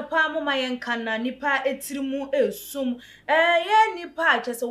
Anɔpa momma yɛnka na nnipa tiri mu resum. Ɛyɛ nnipa a kyerɛ sɛ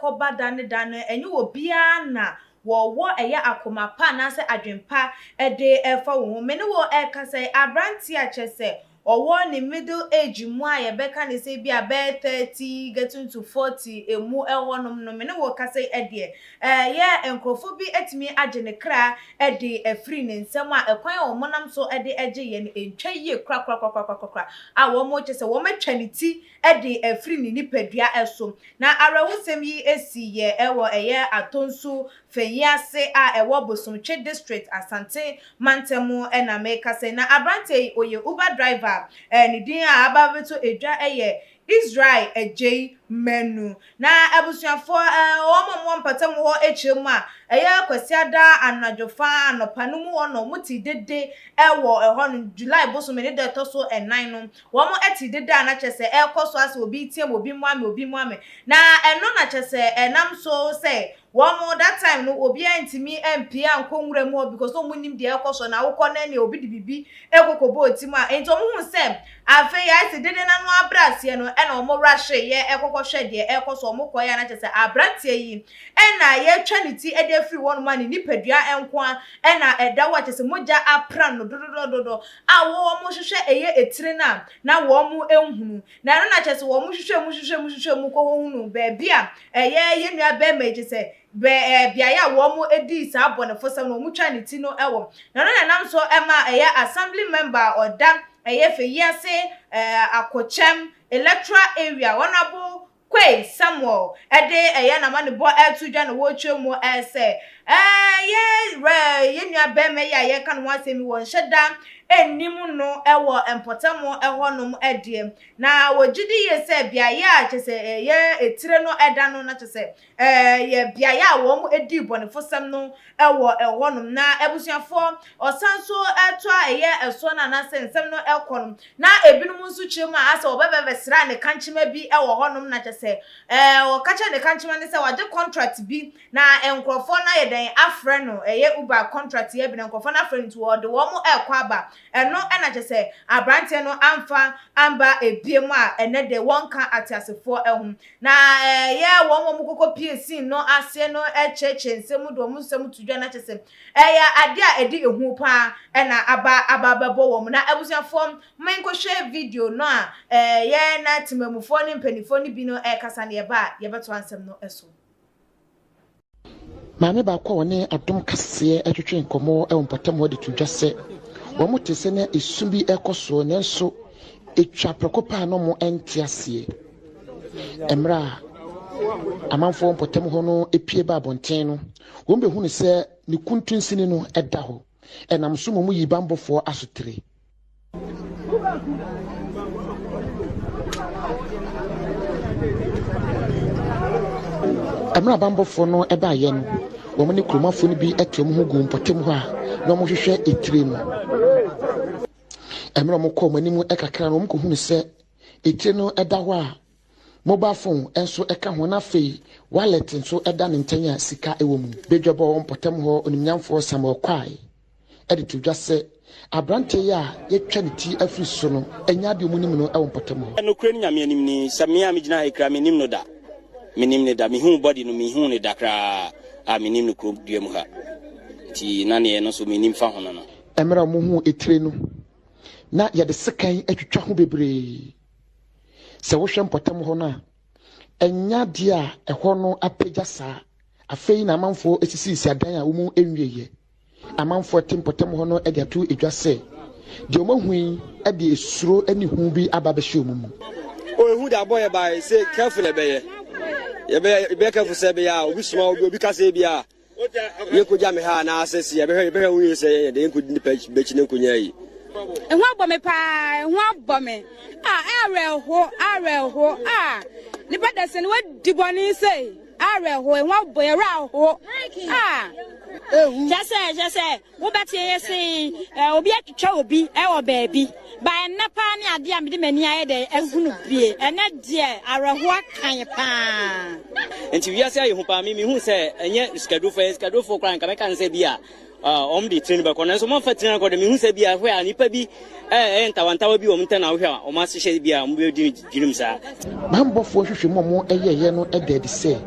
wɔkɔba da ne da no, ɛnyɛ obiara na wɔwɔ ɛyɛ akoma pa anaasɛ adwene pa de fa wo ho. Me ne wo rekasa yi, aberanteɛ a kyerɛ sɛ ɔwɔ ne middle age mu a yɛbɛka ne sɛ bi a bɛyɛ 30 getting to 40 emu ɛhɔnom no, me ne wo rekasa yi deɛ, ɛyɛ nkurɔfoɔ bi atumi agye ne kra de afiri ne nsam a ɛkwan a wɔnam so de gye yɛ no ntwa yie korakorakorakorakora a wɔn kyerɛ sɛ wɔatwa ne ti de afiri ne nipadua so. Na awerɛhosɛm yi si yɛ wɔ ɛyɛ Atonsu Fenyiase a ɛwɔ Bosomtwe District, Asante mantam na mekasa yi. Na aberanteɛ yi ɔyɛ Uber driver. Ne din a aba abɛto dwa yɛ Israel Agyei Manu. Na abusuafoɔ, wɔn a wɔwɔ mpɔtam hɔ kyerɛ mu a, ɛyɛ Kwasiada anadwo fa anɔpa no mu hɔ na wɔte dede wɔ ɛhɔ no, July bosome ne da ɛtɔ so nnan no, wɔte dede a na kyerɛ sɛ ɛrekɔ so asɛ obi reteam obi mmoa me, obi mmoa me. Na ɛno na kyerɛ sɛ ɛnam so sɛ wɔn that time no obiara ntumi mpue ankɔ nwura mu hɔ because na wɔn nim deɛ ɛrekɔ so na wokɔ na ɛnea obi de biribi ɛkɔkɔbɔ oti mu a nti wɔn hu sɛ afei ayɛ sɛ dede n'ano abrɛ aseɛ no ɛna wɔn rush yɛ ɛkɔkɔhwɛ deɛ ɛrekɔ so. Wɔn kɔ yɛ na kyerɛ sɛ aberanteɛ yi ɛna yɛtwa ne ti ɛde afiri hɔnom a ne nipadua nko a ɛna ɛda hɔ a kyerɛ sɛ mogya apra no dododododo a wɔn hwehwɛ ɛyɛ etire no a na wɔn nhunu. Na ɛno na kyerɛ sɛ wɔn hwehwɛ mu hwehwɛ mu hwehwɛ mu kɔ hunu baabi a ɛyɛ yɛn nua bɛrima yi kyerɛ sɛ bɛ ɛɛ beaeɛ a wɔn di saa bɔnefosɛm no, wɔn twa ne ti no ɛwɔ. Na ɛno na ɛnam so ɛma ɛyɛ assembly member a ɔda ɛyɛ Feyiase Akokyɛm electoral area, Honourable Quaye Samuel, ɛde ɛyɛ n'amanebɔ ɛto dwa na wɔretwa mu ɛsɛ ɛyɛ rɛ yɛn nua bɛrima yi a yɛreka ne ho asɛm yi, wɔn nhyɛ da anim no ɛwɔ mpɔtam ɛhɔnom ɛdeɛ, na wɔgye di yie sɛ beaeɛ a kyerɛ sɛ ɛyɛ etire no ɛda no na kyerɛ sɛ ɛyɛ beaeɛ a wɔn di bɔnefosɛm no ɛwɔ ɛhɔnom. Na abusuafoɔ, ɔsan so ɛtoa ɛyɛ ɛsoɔ no anaasɛ nsɛm no ɛkɔ no, na ebinom nso kyerɛ mu a asɛ wɔbɛbɛbɛsra ne kankyema bi ɛwɔ hɔnom, na kyerɛ sɛ wɔka kyerɛ ne kankyema no sɛ wagye contract bi na nkurɔfoɔ no ayɛ dɛn afrɛ no, ɛyɛ Uber contract yɛ bi na nkurɔfoɔ no afrɛ no nti wɔde wɔn ɛrekɔ aba. Ɛno ɛna kyerɛ sɛ aberanteɛ no amfa amba ebiem a ɛnɛ de wɔnka ateasefoɔ ɛho. Na ɛyɛ wɔn a wɔkɔkɔ pie scene no aseɛ no ɛkyerɛkyerɛ nsɛm mu de wɔn nsɛm to dwa, na kyerɛ sɛ ɛyɛ adeɛ a ɛde ehu paa ɛna aba aba abɛbɔ wɔn. Na abusuafoɔ, menkɔhwɛ video no a ɛyɛ na temamufoɔ ne mpanimfoɔ no bi no ɛrekasa no, yɛba a yɛbɛto asɛm no so. Maame baako a ɔne Adom Kaseɛ atwitwe nkɔmmɔ wɔ mpɔtam hɔ de to dwa sɛ wɔn te sɛ na esu bi rekɔ soɔ, nanso etwa prɛko pɛ a na wɔn nte aseɛ. Mmerɛ a amanfoɔ mpɔtam hɔ no epie ba abɔnten no, wɔn bɛhunu sɛ ne kuntunsini no da hɔ. Ɛnam so ma wɔn yi bambɔfoɔ asotire. Mmerɛ a bambɔfoɔ no baeɛ no, wɔn ne kuromafoɔ no bi te wɔn ho guu mpɔtam hɔ a na wɔhwehwɛ etire no. Mmerɛ a wɔkɔɔ wɔn anim kakra no, wɔkɔhunu sɛ etire no da hɔ a mobile phone nso ka ho, na afei wallet nso da ne nkyɛn a sika wɔ mu. Badwabɔ mpɔtam hɔ onimnyamfoɔ Samuel Kwae de to dwa sɛ aberanteɛ yi a yɛatwa ne ti afiri so no nyɛ adeɛ ɔmu nim no wɔ mpɔtam hɔ. Nokorɛ no Nyame anim ni, sɛ me a megyina ha yi koraa mennim no da. Mennim no da. Mehuu body no, menhuu no da koraa a mennim no kuro dua mu ha. Nti na neɛ no nso mennim fa ho no no. Mmerɛ a wɔhuu etire no, na yɛde sekan atwitwa ho bebree. Sɛ wohwɛ mpɔtam hɔ no a, ɛnyɛ adeɛ a ɛhɔ no apagya saa. Afei na amanfoɔ asisisisi adan a wɔn nwieɛ. Amanfoɔ a ɛte mpɔtam hɔ no de ato dwa sɛ deɛ wɔahu yi de esuro ne hu bi aba abɛhyɛ wɔn mu. O ehu de abɔ yɛ bae sɛ careful ɛbɛyɛ yɛbɛyɛ yɛbɛyɛ careful sɛ ɛbɛyɛ a obi soma obi obi kasa ebi a yɛnkɔgya me ha anaasɛ si yɛbɛhwɛ yɛbɛhwɛ ho yie sɛ yɛnyɛ de yɛnkɔdi nipa bɛkyi ne nkɔnya yi. Ɛho abɔ me paa, ɛho abɔ me. A awerɛho, awerɛho. A nipa da sɛ ne wadi bɔne sei. Awerɛho, ɛho abɔ yɛ werɛ aho. A. Kyɛ sɛ wobɛte yɛ se obi atwitwa obi wɔ baabi ba ɛnnɛ paa ne adeɛ a mede m'ani ayɛ dɛ ahunu bie. Ɛnɛ deɛ awerɛhoɔ kan paa. Nti wiase ayɛ hu paa. Me mehu sɛ ɛnyɛ sikadurofo, ɛyɛ sikadurofo koraa nka mɛka ne sɛ bi a Wɔn de tiri no bɛkɔ nanso wɔn afa tiri no akɔ de mehu sɛ bi a hwɛ a nipa bi ɛyɛ ntawantawa bi wɔn ntɛn na wohwɛ a wɔn ahyehyɛ bi a wɔn bɛdi no dwirim saa. Bammɔfoɔ nhwehwɛmu a wɔyɛeɛ no da adi sɛ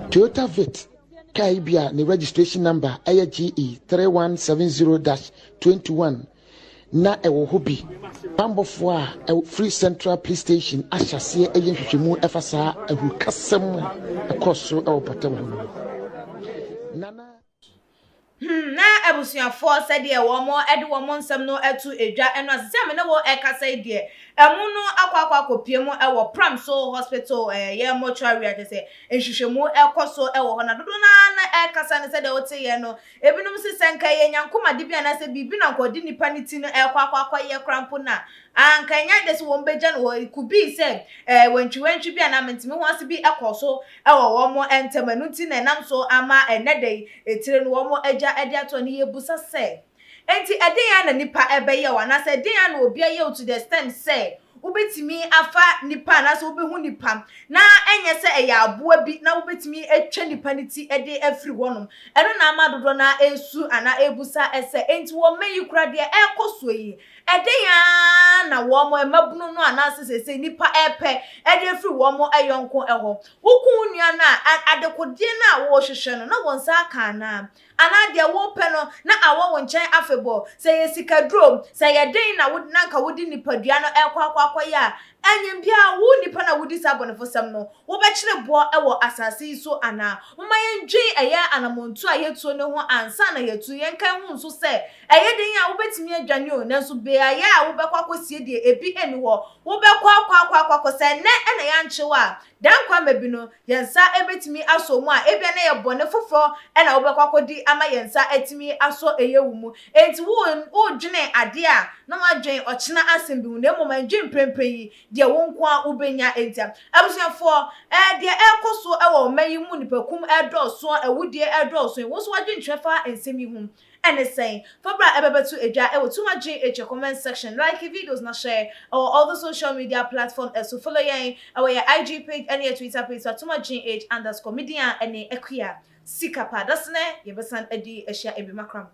Toyota Vitz kaa yi bi a ne registration number yɛ GE 3170-21 na ɛwɔ hɔ bi. Bammɔfoɔ a ɛfiri Central Police Station ahyɛ aseɛ yɛ nhwehwɛmu ɛfa saa ahurukasɛm a ɛkɔɔ so wɔ mpɔtam hɔ no mu. Nana. Hmm, na abusuafoɔ sɛdeɛ wɔn de wɔn nsɛm no to dwa ɛno ase sɛ me ne wo ɛkasa yi deɛ ɛmu no akɔ akɔ akɔpie mu ɛwɔ Pram so hospital ɛyɛ mortuary akyɛ sɛ nhwehwɛmu ɛkɔ so ɛwɔ hɔ na dodoɔ no ara na ɛkasa no sɛdeɛ wote yɛ no ebinom se sɛ nka ɛyɛ nyankomade bi anaasɛ biribi na nka ɔde nipa ne ti no ɛkɔ akɔ akɔyɛ koraa mpo na anka ɛnyɛ ade sɛ wɔn bɛgya no hɔ it could be sɛ ɛɛ wantwiwantwi bi anaa mentumi ho ase bi ɛkɔ so ɛwɔ wɔn ntam ɛno nti na ɛnam so ama ɛnɛ da yi etire no wɔn agya de ato ani yɛbusa sɛ, Enti ɛdeɛn ara na nipa ɛbɛyɛ wo anaasɛ ɛdeɛn ara na obi ayɛ wo to the extent sɛ wobɛtumi afa nipa anaasɛ wobɛhu nipa na ɛnyɛ sɛ ɛyɛ aboa bi na wobɛtumi atwa nipa no ti de afiri hɔnom. Ɛno na ama dodoɔ no ara ɛresu anaa ɛrebusa sɛ, enti wɔ mmɛ yi koraa deɛ ɛrekɔ soɔ yi, ɛdeɛn ara na wɔn mmabunu no anaasɛ seesei nipa ɛrepɛ de afiri wɔn yɔnko hɔ? Woku wo nua no a, adekodeɛ no a worehwehwɛ no, na wo nsa aka anaa? Anaa deɛ worepɛ no, na awɔ wo nkyɛn afebɔɔ? Sɛ ɛyɛ sikaduro, sɛ ɛyɛ den na wo, na anka wode nipadua no rekɔ akɔ akɔyɛ a, anyɛ biara wo nipa no a wodi saa abɔnefosɛm no, wobɛkyere boɔ wɔ asase yi so anaa? Momma yɛndwen ɛyɛ anammɔntuo a yɛtuo no ho ansa na yɛatu. Yɛnkae ho nso sɛ, ɛyɛ den a wobɛtumi adwane o, nanso beaeɛ a wobɛkɔ akɔsie deɛ, ebi nni hɔ. Wobɛkɔ akɔ akɔ akɔ akɔ, sɛ ɛnnɛ na yɛankye wo a, Da nkwa mma bi no, yɛn nsa betumi asɔ mu a ebia na ɛyɛ bɔne foforɔ na wobɛkɔ akɔdi ama yɛn nsa atumi asɔ ɛyɛ wo mu. Enti wo woredwene adeɛ a, na woadwene ɔkyena asɛm bi ho, na mmom ɛndwene mprempren yi deɛ wo nko ara wobɛnya nti. Abusuafoɔ, ɛɛ deɛ ɛrekɔ so wɔ ɔman yi mu, nnipakum redɔɔso, awudie redɔɔso yi, wo nso w'adwenkyerɛ fa nsɛm yi ho Ɛne sɛn? Fa bra ɛbɛbɛto dwa ɛwɔ Tuma GH comment section, like videos na share ɛwɔ all the social media platform ɛso, follow yɛn ɛwɔ yɛ IG page ɛne yɛ Twitter page so at Tuma GH underscore. Me din a ɛne Akua Sikapa. Dasenɛ yɛbɛsan adi ahyia ɛbi makram.